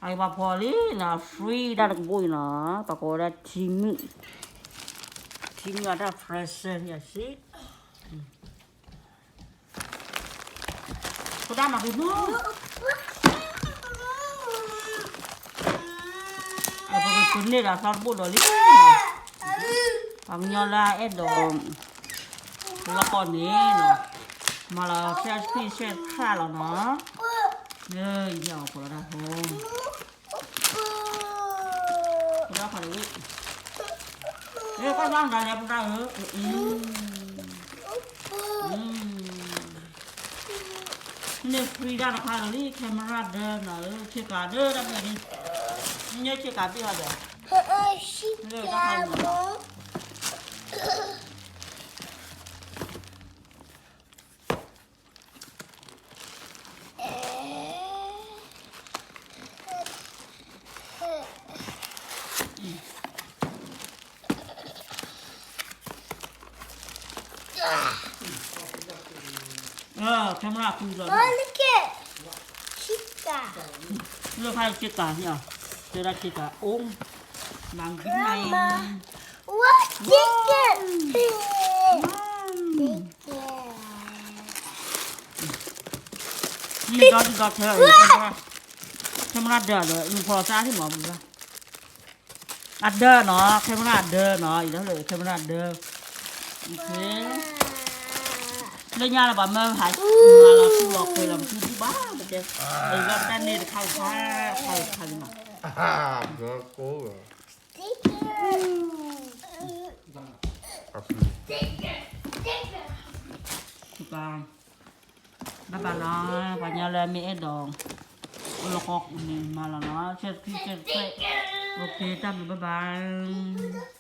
အကဘၣ်ဖီလံနီၤ free ဒၣ်တကဘိအံၤနီၤ, ပှၤကိးဝဲဒၣ် ထံမုၣ်, ထံမုၣ်အတၢ် present ယၤစံး, ဖိဒၣ်မၤက့ၤမူ, ပကကန့ၢ်ဒီးသီတဘိဒီးလံ, ပှၤကညီလၢအဲၣ်ဒိး လီၤကီၢ်န့ၣ်နီၤ, မၤလီၤ ဆဲးဖံဆဲးခၣ်လီၤနီၤ, လၢယညၣ်အီၤဖိလီၤတၢ်ဖိ ဖိဒၣ်ဖးလီၤဝံၣ်, အဲ ကွၢ်သီနၤလဲၤဖိဒၣ်ဧၢ, န့ၣ် free ဒၣ်တခါလီၤလံ camera ဒၢနီၤ, ဆ့ကၤဒၢတၢ်မ့ၢ်န့ၣ်, ညၣ်ဆ့ကၤဘ့ၣ်ဟီဒီး, လၢတၢ်ခါန့ၣ် camera ခူလီၤ, လၢဖးဆ့ကၤန့ၣ်, တဲဒၣ်ဆ့ကၤအိၣ်, မၤဂံၢ်န့ၣ်, what chicken, မ့ၢ်ဒီဒုဒီထဲ, camera ဒၢဒီး လူၤဖီသၣ်ဟံၣ်မီၤဘုရား, အဒၢနီၤ camera အဒၢနီၤ, အံၤလၢ camera အဒၢ, လၢညါလၢပှၤမၢဟး, မၤလီၤထူလီၤခွဲးလီၤ ပထူဒံးဘၣ်ပတဲ, အံၤလၢပတၢ်န့ၣ်တခါတခါ, တခါတခါလံနီၤ, ဘၣ်ဘၣ်နီၤ, ပှၤကညီလၢမ့ၢ်အဲၣ်ဒိး အိၣ်လၢကီၢ်န့ၣ် မၤလီၤနီၤ, ဆဲးတခံဆဲးတခွဲး, အိၣ်က့ၤ တၢ်ဘျုး bye bye.